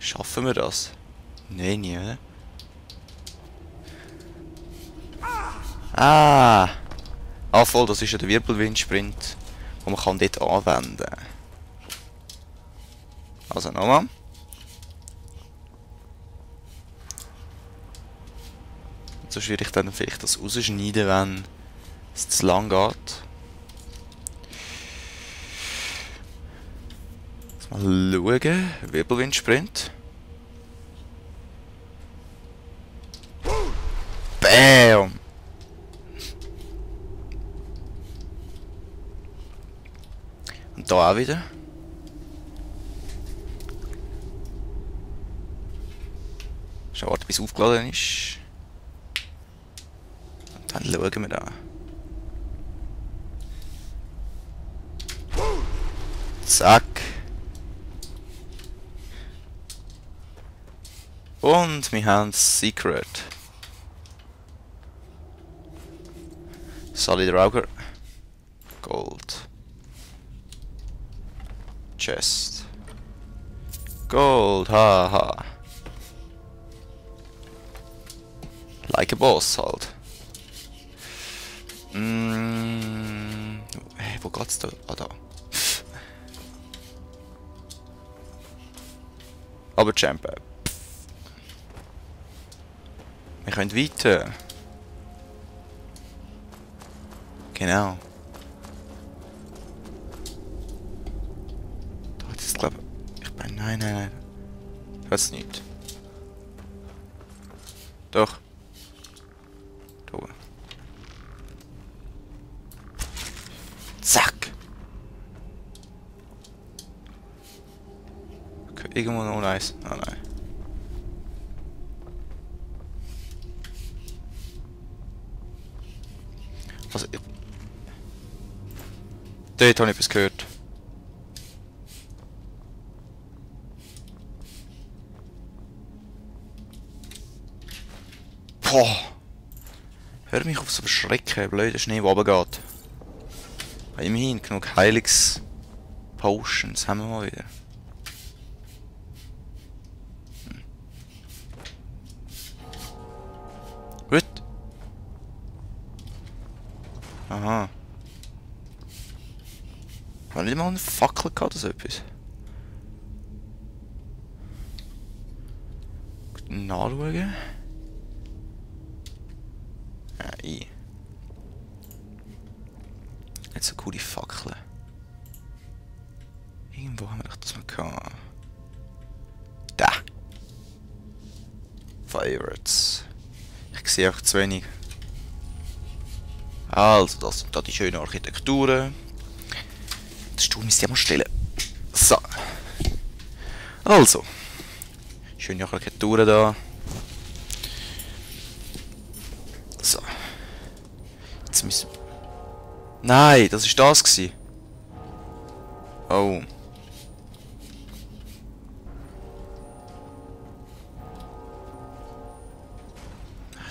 Schaffen wir das? Nein, nie, oder? Ah! Ah, voll, das ist ja der Wirbelwind-Sprint, den man kann dort anwenden kann. Also nochmal. Sonst würde ich dann vielleicht das rausschneiden, wenn es zu lang geht. Jetzt mal schauen. Wirbelwind-Sprint. Bam! Und da auch wieder. Schon warten, bis es aufgeladen ist. Und dann schauen wir da. Zack. Und wir haben Secret. Solid Auger. Gold. Chest. Gold, haha. Like a boss halt. Hey, wo geht's da? Ah, da. Aber Champion. Wir können weiter. Genau. Da hat es, glaube ich. Bin. Nein. Ich weiß nicht. Doch. Da. Zack. Okay, irgendwo noch nice. Oh nein. Also, dort habe ich etwas gehört. Boah! Hör mich auf so verschrecken, blöder Schnee, der runtergeht. Immerhin genug Heilungs-Potions haben wir mal wieder. Gut. Aha. War nicht mal eine Fackel gehabt oder so etwas? Gut, nachschauen. Ja, nicht so coole Fackeln. Irgendwo haben wir doch das mal gehabt. Da! Favorites. Ich sehe auch zu wenig. Also, das sind da die schönen Architekturen. Den Stuhl müsste ich mal stellen. So. Also. Schöne Architekturen da. So. Jetzt müssen wir... Nein, das war das gewesen. Oh.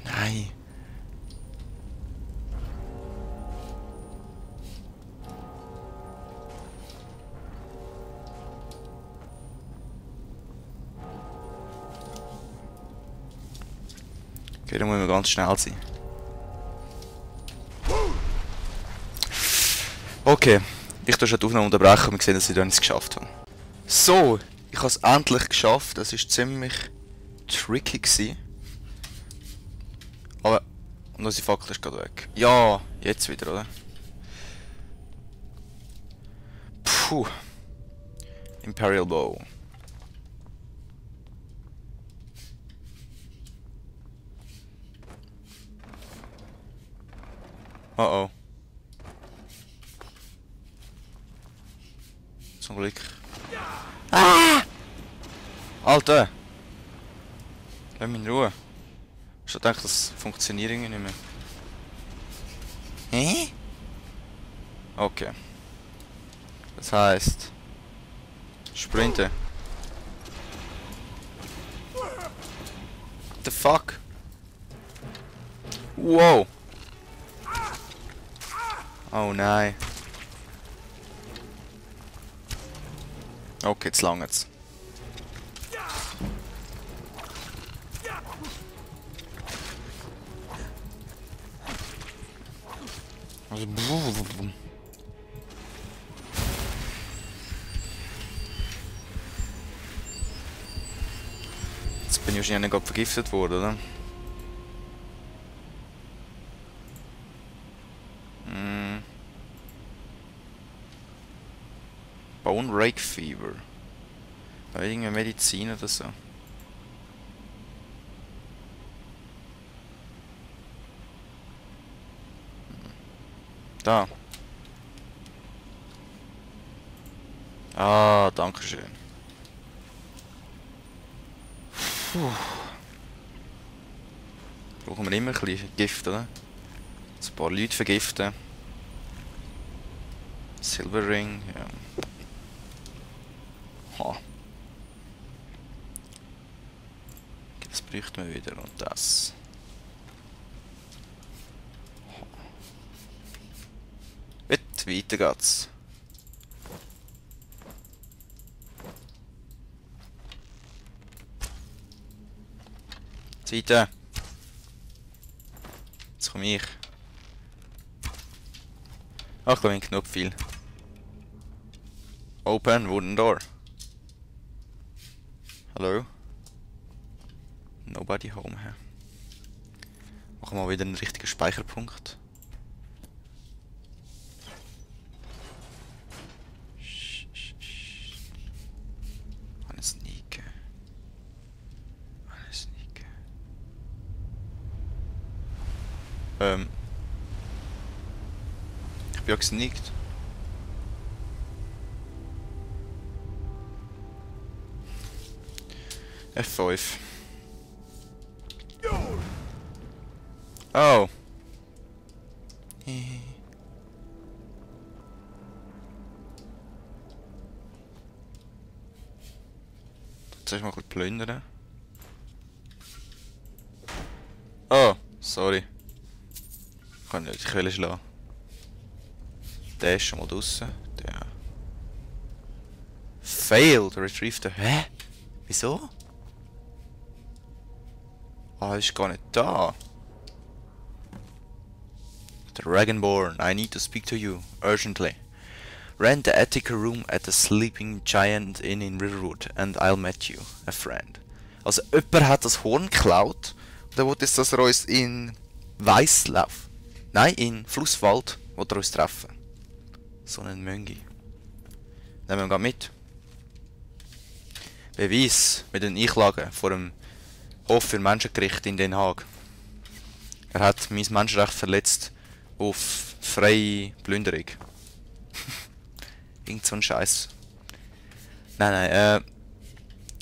Nein. Okay, dann müssen wir ganz schnell sein. Okay, ich tue schon die Aufnahme unterbrechen und wir sehen, dass ich es geschafft habe. So, ich habe es endlich geschafft. Das war ziemlich tricky gewesen. Aber, und unsere Fackel ist gerade weg. Ja, jetzt wieder, oder? Puh. Imperial Bow. Oh oh. Zum Glück. Ah! Alter! Lass mich in Ruhe. Ich dachte, das funktioniert irgendwie nicht mehr. Hä? Okay. Das heißt... Sprinten. What the fuck? Wow! Oh nein. Okay, jetzt langt's. Also, jetzt bin ich wahrscheinlich gerade vergiftet worden, oder? Bone Rake Fever. Da irgendwie Medizin oder so. Da. Ah, danke schön. Puh. Brauchen wir immer ein bisschen Gift, oder? Ein paar Leute vergiften. Silver Ring, ja. Ha. Das bräuchten wir wieder und das. Weiter geht's. Seite. Jetzt komme ich. Ach, ich glaube, ich genug viel. Open wooden door. Hallo? Nobody home. He. Machen wir mal wieder einen richtigen Speicherpunkt. Eine Sneak. Eine Sneak. Ich bin ja gesneakt. F5. Oh. Soll ich mal kurz plündern? Oh, sorry. Ich kann nicht die Quelle schlagen. Der ist schon mal draussen. Der. Failed. Retrieve the. Hä? Wieso? Ah, ist gar nicht da. Dragonborn, I need to speak to you urgently. Rent the attic room at the Sleeping Giant Inn in Riverwood and I'll meet you, a friend. Also jemand hat das Horn geklaut und er wollte, dass er uns in Weißlauf, nein, in Flusswald, will er uns treffen. So einen Möngi. Nehmen wir mit. Beweis mit den Einklagen vor dem Hof für Menschengericht in Den Haag. Er hat mein Menschenrecht verletzt auf freie Plünderung. Irgend so ein Scheiß. Nein,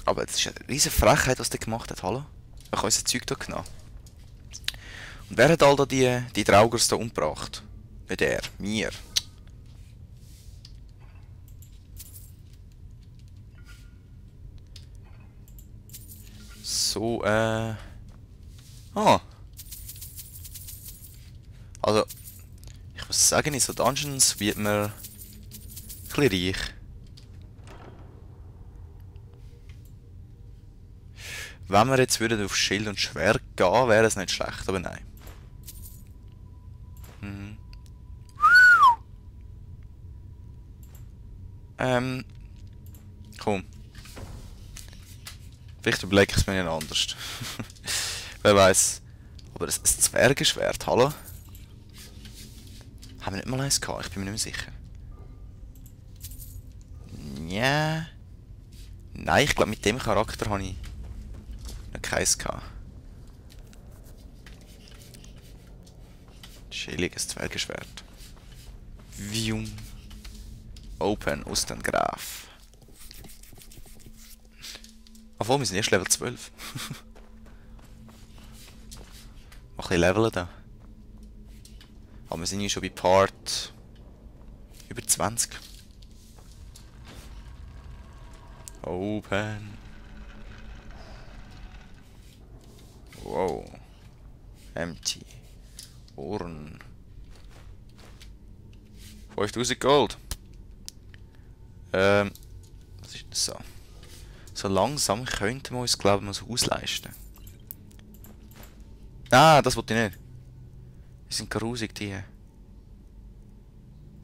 aber es ist eine riesige Frechheit, was der gemacht hat, hallo? Er hat unser Zeug da genommen. Und wer hat all da die Draugers da umgebracht? Nicht er, mir. So, Ah. Also, ich muss sagen, in so Dungeons wird man ein bisschen reich. Wenn wir jetzt würden auf Schild und Schwert gehen, wäre es nicht schlecht, aber nein. Komm. Vielleicht überlege ich es mir nicht anders. Wer weiß. Aber das Zwergenschwert, hallo? Haben wir nicht mal eins gehabt? Ich bin mir nicht mehr sicher. Ja. Nein, ich glaube mit dem Charakter habe ich noch keins gehabt. Schilliges Zwergenschwert. Vium. Open Ostengraf. Obwohl, wir sind erst Level 12. Mal ein bisschen leveln da. Aber wir sind ja schon bei Part über 20. Open. Wow. Empty. Ohren. 5000 Gold. Was ist das so? So langsam könnten wir uns, glaube ich, mal so ausleisten. Ah, das wollte ich nicht. Die sind grusig, die.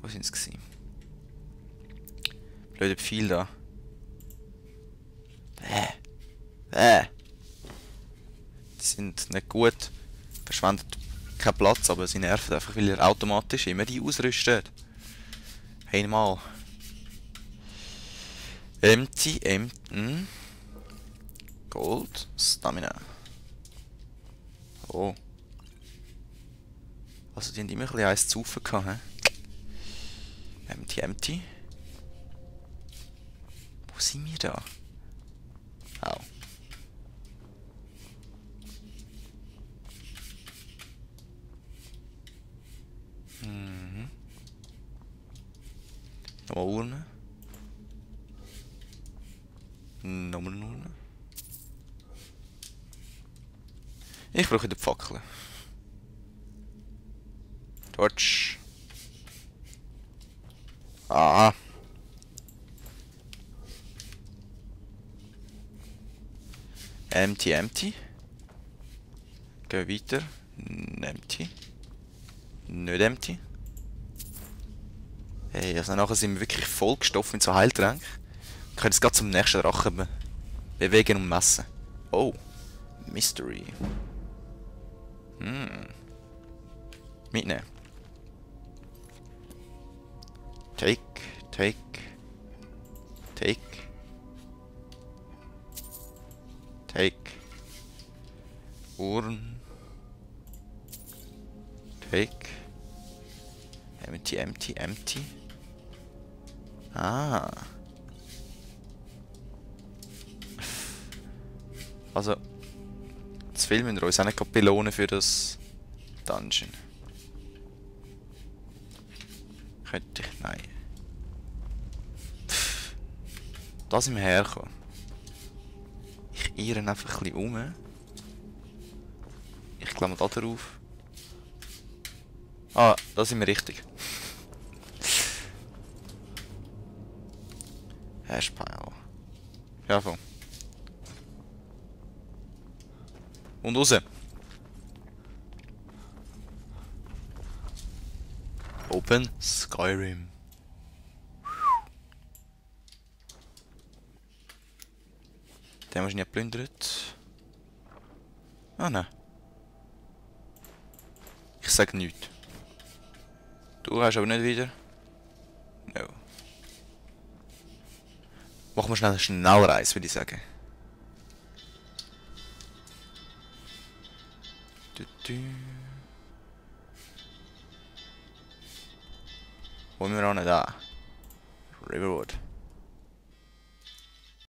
Wo sind sie gewesen? Blöde Pfeil da. Die sind nicht gut. Verschwendet keinen Platz, aber sie nerven einfach, weil ihr automatisch immer die ausrüstet. Einmal. Empty. Gold. Stamina. Oh. Also die haben immer ein bisschen eins zu saufen gehabt, he? Empty. Wo sind wir da? Au. Nochmal Urne. Nochmal eine Urne. Ich brauche die Fackel. Torch. Ah. Empty. Gehen wir weiter. Empty. Nicht empty. Hey, also nachher sind wir wirklich vollgestopft mit so Heiltränken. Wir können es gerade zum nächsten Drachen bewegen und messen. Oh. Mystery. Mitnehmen. Take. Uhren. Take. Empty. Ah. Also, jetzt filmen wir uns auch nicht belohnen für das Dungeon. Könnte ich... Nein. Da sind wir hergekommen. Ich irre einfach ein bisschen um. Ich klammer da drauf. Ah, da sind wir richtig. Hashpile. Ja, voll. Und raus. Open Skyrim. Den hast du nicht geplündert. Ah, nein. Ich sag nichts. Du hast aber nicht wieder. No. Machen wir schnell eine Schnellreise, würde ich sagen. Wo sind wir auch nicht da? Riverwood.